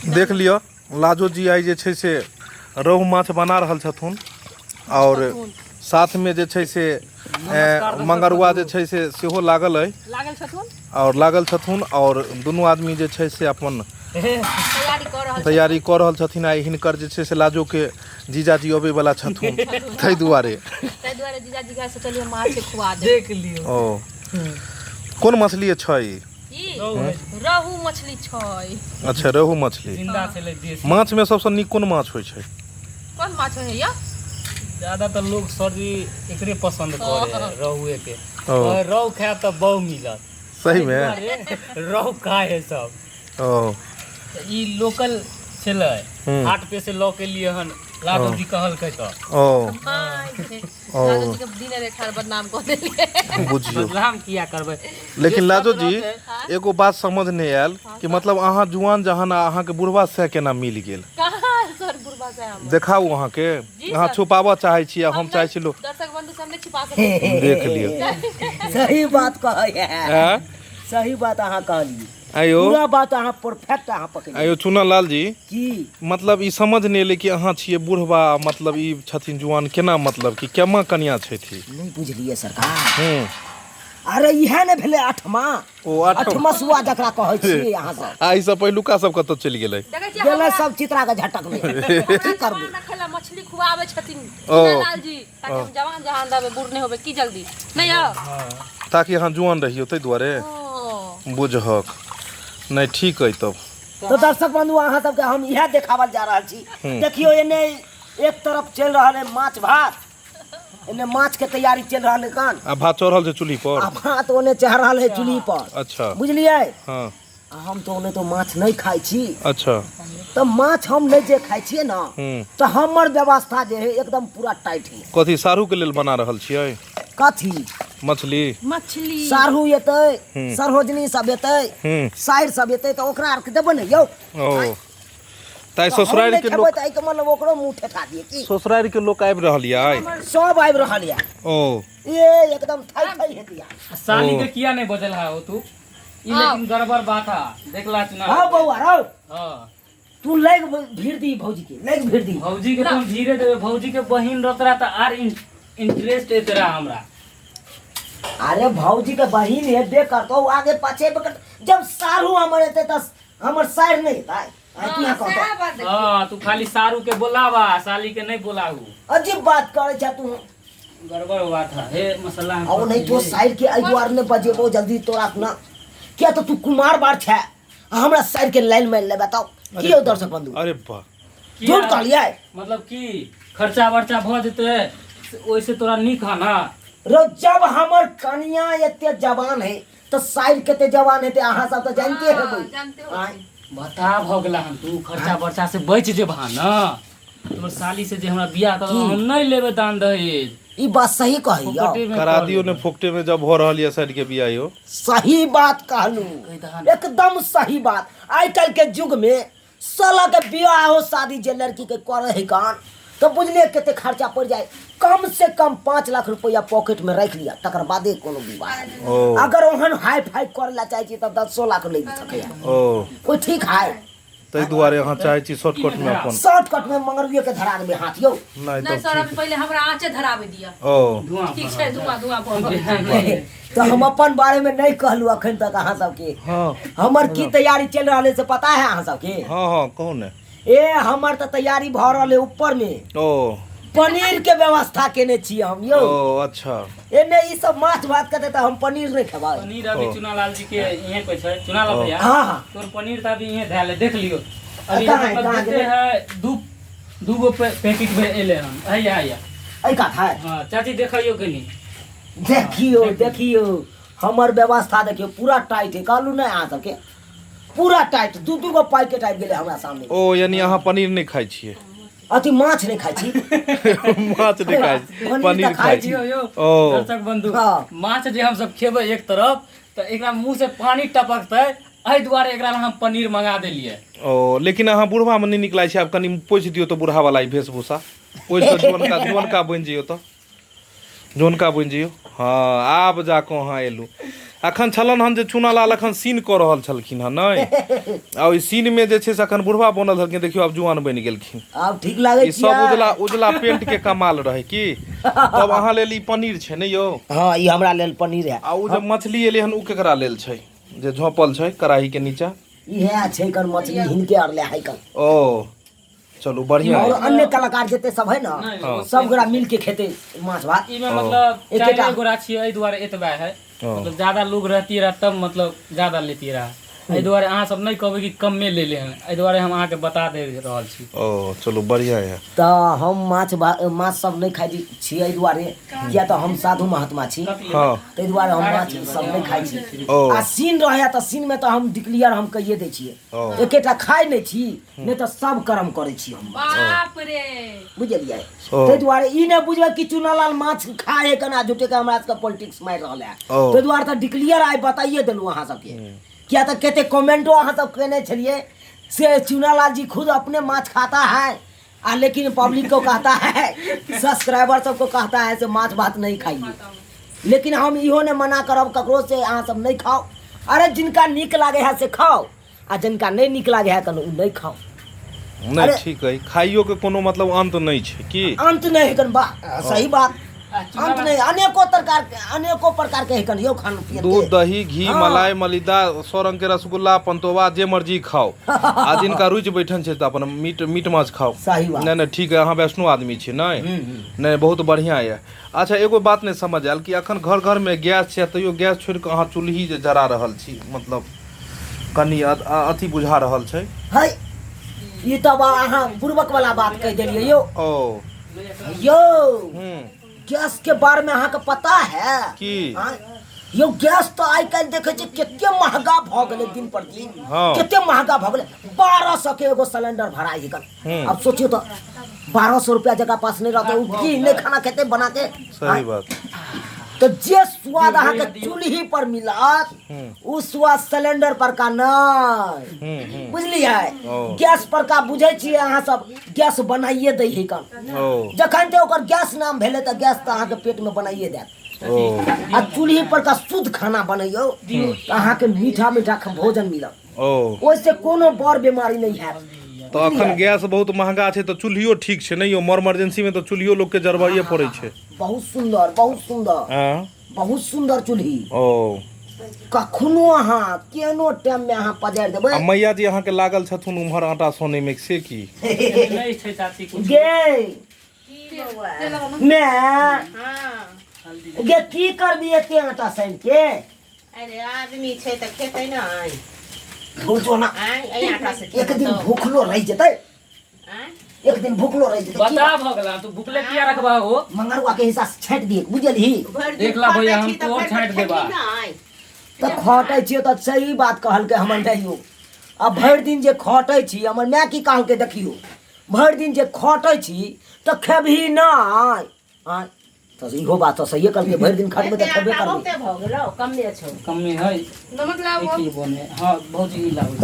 देख लिअ लाजो जी आइ जे छै से रोहु माछ बना रहल छथुन आओर साथमे जे छै से मंगरुआ जे छै से सेहो लागल अइ लागल छथुन आओर लागल छथुन आओर दुनू आदमी जे छै से अपन तैयारी कऽ रहल तैयारी कऽ रहल छथिन। आइ हिनकर जे छै से लाजोके जीजाजी अबै वला छथुन, ताहि दुआरे ताहि दुआरे जीजाजी के सोचलियै माछ खुआ दे। देख लियौ। ओ कोन मछली छै ई? ई रहु मछली छै। अच्छा, रोहु मछली जिंदा छलै देसी माछमे सबसँ नीक कोन माछ होइ छै? कोन माछ होइ या? ज्यादातर लोग सर जी एकरे पसंद करे है, रहुए के। ओ। और रहु खायब तऽ बहु मिलत। सही मे रहु खाय है सब। ओ तऽ ई लोकल छलै, हाट पे से लऽ के लिए हन लाडो जी कहलकै तऽ। ओ ओ लालू जी के दिने देखार बदनाम कऽ देलियै। बुझियौ। बदनाम किया करबै? लेकिन जे लाजो सच जी रहतै। एगो बात समझ नहि आयल कि मतलब अहाँ जुआन जहान आ अहाँके बुढ़वा से केना मिल गेल? कहाँ सर बुढ़बा से हम देखाउ अहाँके। जी अहाँ सर। छुपाबऽ चाहै छी आ हम चाहै छी लोक दर्शक बंधु से हम नहि छिपा सकै छी। देख लिअ। सही बात कहै है। आँय? सही बात अहाँ कहलियै। आंय यौ। पूरा बात अहाँ परफेक्ट अहाँ पकड़ि। आंय यौ चुना लाल जी, की मतलब ई समझ नहि एलै कि अहाँ छियै बुढ़बा, मतलब ई छथिन जुआन, केना मतलब कि केमा कनिया छथि? नहि बुझलियै सरकार। अरे इएह ने भेलै आठमा। ओ आठम। आठमा सुआ जकरा कहै छियै अहाँ सब। आ एहिसँ पहिलुका सब कतऽ चलि गेलै? देखै छियै। गेलै सब चित्रा के झटकले, की करबै? जवान रखै ला मछली खुआबै छथिन ओ। लाल जी, ताकि हम जवान जहान रहबै, बूढ़ नहि होबै की जल्दी नहि यौ। ताकि अहाँ जुआन रहियौ ताहि दुआरे। ओ। बुझहक नहि, ठीक अइ तब। तो दर्शक बंधु, अहाँ सबके हम इएह देखावल जा रहल छी। देखियौ, एने एक तरफ चलि रहल है माछ भात, एने माछ के तैयारी चलि रहल है कान। आ भात चढ़ल छै चूल्ही पर। आ भात ओने चढ़ रहल है चूल्ही पर। अच्छा। बुझलियै? हँ। आ हम तो ओने तो माछ नहीं खाइ छी। अच्छा। तऽ माछ हम नहीं जे खाइ छियै ना, तऽ हमर व्यवस्था जे है एकदम पूरा टाइट है। कथी सारू के लेल बना रहल छियै? कथी? मछली। मछली। सारहू एतै, सरोजनी सब एतै, साइर सब एतै, तऽ ओकरा आरके देबै ने यौ। ओ ताइ तऽ हम ससुरारि नहि के खेबै लोक तऽ एहिके मतलब ओकरो मुँह ठेका दियै की? ससुरारि के लोक आबि रहल यऽ आइ? सब आबि रहल यऽ। ओ ए एकदम थै थै हेतै। साली ओ। के किया नहीं बजल है हो तू ई? लेकिन गड़बड़ बात है, देखला चुना। हँ बौआ रौ। हाँ। तू लग भीड़ दी भौजी के, लग भीड़ दी। भौजी के तो हम धीरे देबे, भौजी के बहिन रहत रहा तऽ आर इंटरेस्ट एत रहा हमरा। अरे भौजी के बहिन हेबे करतो, आगे पाछे हेबे करतो। जब सारू हमर एते तऽ हमर साइर नहि हेतै? आइ तू यहाँ कहतो। सएह बात देखियौ। हाँ, तू खाली सारू के बोलावा, साली के नहीं बोलाहू। अजीब बात करै छै तू। गड़बड़ बात है हे मसाला हम और नहीं तो साइर के एहि दुआरे नहि बजेबो जल्दी तोरा अपना, किया तऽ तू कुमार बार छै आ हमरा साइर के लाइन मारि ले। बताओ की यौ दर्शक बंधु? अरे वाह। किया? झूठ कहलियै? मतलब की खर्चा वर्चा भऽ जेतै से ओहिसे तोरा नीक है ना। रो जब हमर कनिया एते जवान है तऽ साइर कते जवान हेतै, अहाँ सब तऽ जानते हेबै। जानते होबै। आँय। बता भऽ गेला हन, तू खर्चा वर्चा से बचि जेबहा ना। तोर साली से जे हमरा बियाह कर, हम नहीं लेबै दान दहेज। ई बात सही कहैया। फोकटे में करा कर दियौ ने। लेबै। फोकटे में जब भऽ रहल यऽ साइड के बियाह यौ। सही बात कहलू, एकदम सही बात। आइ काल्हि के युग में साला के बियाह हो शादी जे लड़की के करे है कान, तो बुझलिए कते खर्चा पड़ जाए। कम से कम 5 लाख रुपया पॉकेट में रख लिया, तकर बादे कोनो विवाह। ओ अगर ओहन हाई फाई करे ला चाहे छी तऽ 10 लाख लागि सकैया। ओ कोई ठीक है? ताहि दुआरे अहाँ चाहै छी शॉर्टकट में अपन। शॉर्टकट में मंगरुए के धरा देबै हाथ यौ। नहि। नहि तब सर, ठीक। अभी पहिले हमरा आँचे धराबै दिअ। ओ धुआं। ठीक छै, धुआं धुआं भऽ तऽ हम अपन बारे में नहीं कहलू अखन तक अहाँ सबके। हमर की तैयारी चलि रहल है से पता है अहाँ सबके? हँ हँ, कहू ने। ए हमर तऽ तैयारी भऽ रहल है ऊपर में। ओ पनीर के व्यवस्था केने छियै हम यौ। ओ अच्छा। एने ई सब माछ भात खेतै तऽ हम पनीर नहि खेबै? पनीर अभी ओ। चुनालाल जी के इहे पे छै, चुनालाल भैया। हाँ हाँ। तोर पनीर तऽ अभी इहे धैल है, देख लियो अभी। कहाँ है, मतलब कहाँ जते गेलै? है दू दू गो पैकेट में एले हन, हैया हैया। एहि कात है। हाँ चाची, देखियो कनी। देखियौ देखियौ, हमर व्यवस्था देखियौ, पूरा टाइट है। कहलू नहि अहाँ सबके, पूरा टाइट, दू दू गो पैकेट आबि गेलै हमरा सामने। ओ यानी अहाँ पनीर नहि खाइ छियै? अथी माछ नहि खाइ छी। माछ नहि खाइ छी? पनीर पनीर तऽ खाइ खाइ छी। छी। यौ यौ। ओ दर्शक बंधु, हाँ। माछ जे हम सब खेबै एक तरफ तऽ एकरा मुंह से पानी टपकतै, एहि दुआरे एकरा ला हम पनीर मंगा देलियै। ओ लेकिन अहाँ बुढ़बामे नहि नीक लागै छै। आब कनि पोछि दियौ तऽ बुढ़ावला ई वेशभूषा पोछि कऽ जुअनका जुअनका बनि जइयौ, तऽ जुअनका बनि जइयौ। हँ, आब जा कऽ अहाँ एलहुँ। अखन छलन हन जे चुनालाल अखन सीन कऽ रहल छलखिन हन नहि आ ओहि सीन में जे छै से अखन बुढ़वा बनल छलखिन देखियौ आब जुआन बनि गेलखिन आब ठीक लागै ई सब उजला उजला पेंट के कमाल रहै की तब अहाँ लेल ई पनीर छै ने यौ हँ ई हमरा लेल पनीर है आ ओ जे मछली एलै हन ओ केकरा लेल छै जे झोपल छै कड़ाही के नीचा इएह छै कन मछली हिनके आर ले है कन ओ चलू बढ़िया और है अन्य कलाकार जते सब है ना सब गोरा मिल के खेते माछ भात इमे मतलब एकेटा। चारि गोरा छियै एहि दुआरे एतबा है ओ। मतलब ज्यादा लोग रहती रहा तब मतलब ज्यादा लेती रहा एहि दुआरे अहाँ सब नहि कहबै कि कमे ले ले हन एहि दुआरे हम अहाँके बता दे रहल छी ओ चलू बढ़िया है तऽ हम माछ माछ सब नहि खाइ छी एहि दुआरे किया तऽ हम साधु महात्मा छी हँ ताहि दुआरे हम माछ सब नहि खाइ छी ओ। आ सीन रहै तऽ सीन मे तऽ हम डिक्लियर हम कहिए दै छियै ओ। एकेटा खाइ नहि छी नहि तऽ सब कर्म करै छी हम बाप रे बुझलियै ओ। ताहि दुआरे ई नहि बुझबै कि चुनालाल माछ खाए है केना झूठे के हमरा सबके पॉलिटिक्स मारि रहल है ओ। ताहि दुआरे तऽ डिक्लियर आइ बताइए देलहुँ अहाँ सबके किया तऽ कते कमेंटो अहाँ सब केने छलियै से चुनालाल जी खुद अपने माछ खाता है आ लेकिन पब्लिक को कहता है सब्सक्राइबर सबको कहता है से माछ भात नहीं खाइए लेकिन हम इहो नहि मना करब ककरो से अहाँ सब नहि खाओ अरे जिनका नीक लागे है से खाओ आ जिनका नहि नीक लागे है कन ओ नहि खाओ नहि अरे- ठीक है खाइयो के कोनो मतलब अंत नहि छै की अंत नहि है कन बा सही बात अंत नहि अनेको प्रकार के अनेको प्रकार के है कन यौ खान पियन दूध के दही घी हाँ। मलाई मलिदा सौ रंग के रसगुल्ला पंतोबा जे मर्जी खाओ आ जिनका रुचि बैठन छै तऽ अपन मीट मीट माछ खाओ सही बात नहि नहि ठीक है अहाँ वैष्णो आदमी छी नहि नहि बहुत बढ़िआँ यऽ अच्छा एगो बात नहि समझ आयल कि अखन घर घरमे गैस छै तैयो गैस छोड़ि कऽ अहाँ चूल्ही जे जरा रहल छी मतलब कनि अथी बुझा रहल छै है ई तऽ बा अहाँ बुड़बक वाला बात कहि देलियै यौ ओ यौ हूँ गैस के बारे में अहाँके पता है की? आँय? यौ गैस तऽ आइ काल्हि देखै छियै कते महगा भऽ गेलै दिन पर दिन हँ। कते महगा भऽ गेलै 1200 के एगो सिलेंडर भराइ है हूँ। अब सोचियौ तऽ 1200 रुपया जकरा पास नहि रहतै ओ की नहि खाना खेतै बना के सही बात तऽ जे स्वाद अहाँके चूल्ही पर मिलत ओ स्वाद सिलेंडर पर का नहि हूँ हूँ बुझलियै ओ। गैस पर का बुझै छियै अहाँ सब गैस बनाइए दै है कन ओ जखन ते ओकर गैस नाम भेलै तऽ गैस तऽ अहाँके पेट में बनाइए देत ओ आ चूल्ही पर का शुद्ध खाना बनैयौ तऽ अहाँके मीठा मीठा भोजन मिलत ओ ओहिसँ कोनो बड़ बीमारी नहि हैत तऽ अखन गैस बहुत महंगा छै तऽ चूल्हियो ठीक छै नहि यौ मर इमरजेंसी मे तऽ चूल्हियो लोकके जरबैए पड़ै छै बहुत सुन्दर बहुत सुन्दर हँ बहुत सुन्दर चूल्ही ओ कखनो अहाँ केनो टाइम में अहाँ पजारि देबै आ मैया जी अहाँके लागल छथुन उम्हर आटा सोने मे से की नहि छै चाची कुछ गे मैं हाँ गे की करबी एते आटा सानि के अरे आदमी छै तऽ खेतै ने बुझो ना आँय एहि आटा से एक दिन भूखलो रहि जेतै आँय एक दिन भूखलो रहि जेतै की बता भऽ गेला तू भुखले किया रखबा हो मंगरुआ के हिस्सा से छाँटि दिए बुझलही भरि दिन देख ला भैया, खटै हम छी तऽ तोर फेर छाँटि देबा। खेबही नहि। तऽ खटै छियै तऽ सही बात कहलकै हमर माइयो आ भरि दिन जे खटै छी हमर माय की कहलकै देखियौ भरि दिन जे खटै छी तऽ खेबही नहि आँय तऽ इहो बात तऽ सहिए कहलकै भरि दिन खटबै तऽ एते खेबे आटा करबै बहुते भऽ गेलौ कमे छौ कमे है नमक लाबो एक ही बने हाँ भौजी ई लाबू तऽ